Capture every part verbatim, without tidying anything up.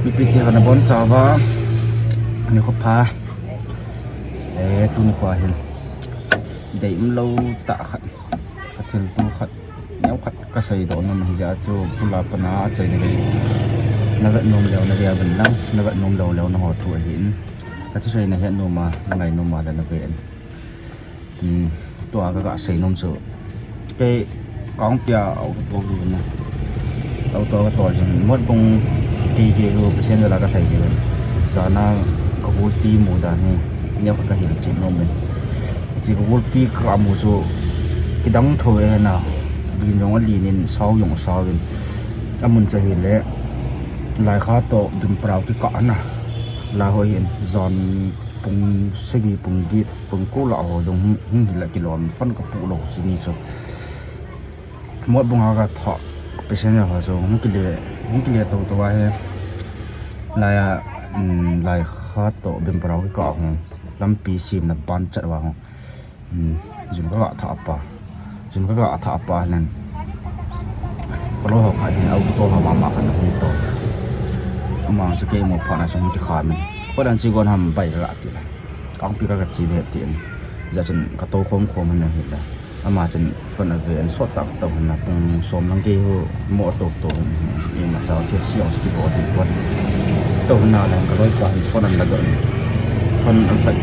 Mipite ho nabonchauva, nikho pha. Eh, tuni kho hin deium lou tah khat, ka thilto khat, neokhat ka seidoh nom ahi jeh a chu, bul a pat a achaina gei navet nom leu nave uvin lang, navet nom lou leu naho thu ahin. Ka thusei nahet nom a, nangai nom a le nave in. Hmm, tua ka, ka sei nom chu. Kei Kangpokpi a auto tol uvin na. Auto ka tol jing. Motbung kei kei u passenger la ka lhai jing. Jan a ka gulpi mu dan hi. Neokhat ka hilchen nom in. Hiche ka gulpi ka mu chu kidang tho e na. Lin jong alin in, sao jong asao in. Amun chu ahile Laikha toh Bimparao kikah na. Lai ho hin jan pung sagi, pung get, pung ko lah ho jong hung, hung hile kilom, phone ka pu lou chuni chu. Motbung a ka thah passenger ho chu hung kile, hung kile tou tou ahi. Lai a, um, Laikha toh Bimparao kikah hung, lampi semna ban chat uva hung. Hmm, jun ka ga thah pa. Jun ka ga thah pa len. Ka loi ho khat hin auto ho mama khat ahung tou. Ama chu kei mu phat na chu hung kikham in. Hoidan che gon ham bai ka ga ti le. Kangpokpi ka ga che le tin. Hijeh chun ka tou khom khom hin ahile. Ama chun phone ave in sot tah ka tou hin a pung som lang kei hu mo tou tou hin. Imacha thil seh jong chu kibol ding pon. Tou hin a le ka loipa hin phone ana ladoh in. Phone avet.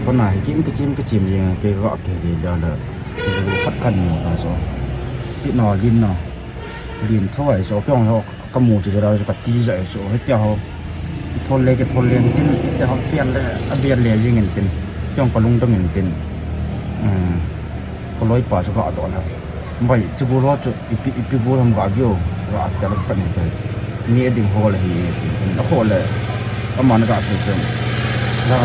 Phone a hi kim kichim kichim jeng kei ka ga kile le le. Gul khat ka mu ta chu. Pi na lin na. Lin tho ahi chu. Kei jong ho ka mu chu la chu ka tijat ahi chu. Hitia ho. Kithol le, kithol le tin. Hitia ho avel le, avel le jing in tin. Kei jong ka lungdong in tin. Eh, ka loipa chu ka doh na. Bai, chu gul ho chu ipi, ipi gul ham ga veu, ga tel vet in tin. Neh ding ho le hi, tin, tin. Aho le, aman aga sei chun. La,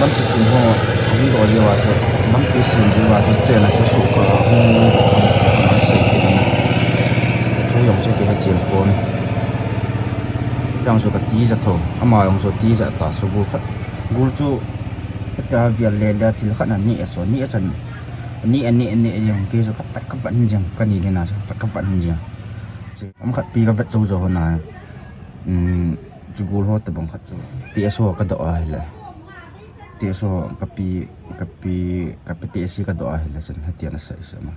lampi sem ho, hung doh jeh uva chu, lampi sem jeh uva chu, chena chu sukha, hung doh, hung sei tin na. Thu jong chu kihe chen pon. Jong chu ka tijat tho, ama jong chu tijat ta, chu gul khat. Gul chu, hitia avel le le thil khat na neh a chu, neh a chan, neh a, neh a, neh a jeng, kei chu ka vet, ka vet hin jeng, ka ni le na chu, ka vet, ka vet hin jeng. Chu, um khat pi ka vet jou jou ho na. Um, chu gul ho tobang khat chu. T S ho ka doh ahile. T S ho ka pi, ka pi, ka pi T S ka doh ahile chun, hitia ana sei sei ma.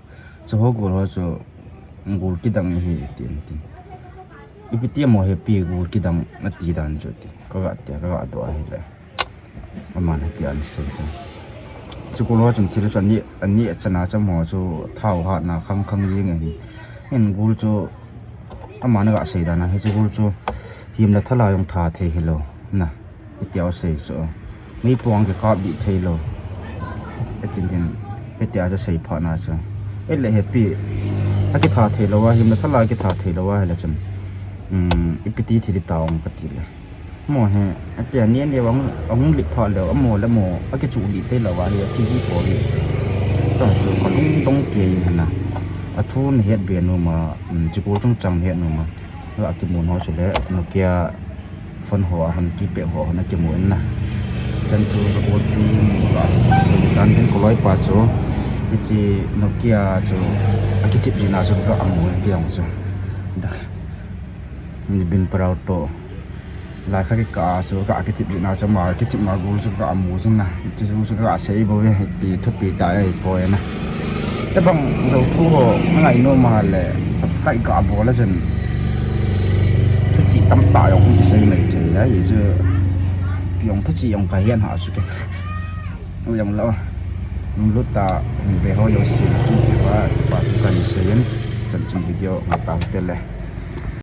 Chu ho gul ho chu, gul kidang ahi, tin, tin. Ipi ti mo hi pi gul kidang nati dan chu, tin. Ka ga ti, ka ga doh ahile. Aman hitia ana sei sei. Chu gul ho chun thil chu ani, ani achana chu mo chu thao hatna khang khang jing in. Hin gul chu aman aga sei dan a, hiche gul chu himla thala jong tha thei hilou. Na, hitia asei chu. Mei pong kikap dih thei lou. Hitin tin, hitia chu sei phat na chu. Ahile hi pi, akitha thei lou a, himla thala akitha thei lou ahile chun. Um, ipi ti thil ta ong ka ti le. Mo hi, atia ni ani vang, ahung lip phat leu, amo le mo, akichuh lih thei lou ahi, athi ji poi. Tua chu ka lungdong kei hina. Athu nahet be nom a, um, chu gul chungchang nahet nom a. Ga kimu ho chu le, Nokia phone ho a hon keypad ho hon akimu in na. Chan chu ka gulpi mu ga sei dan tin ka loipa chu. Hiche Nokia chu akichip jing na chu ka mu in ti jong chu. Da. Ni Bimparao toh. Laikha kikah a chu ka kichip jing na chu ama, kichip na gul chu ka mu jing na. Ti chu chu ka sei bou ve, pi thupi tah ahi poi na. Tobang jou thu ho, ngai nom a le, subscribe ga bol a chun. Thuchih tamtah jong hung kisei mai thei a, hichu. Pi jong thuchih jong ka hian ha chu ke. U jong lo. Lunglut tah, ve ho jouse, chung cheh uva, kipa thu kahin sei in. Chan chung video, ngai tau te le.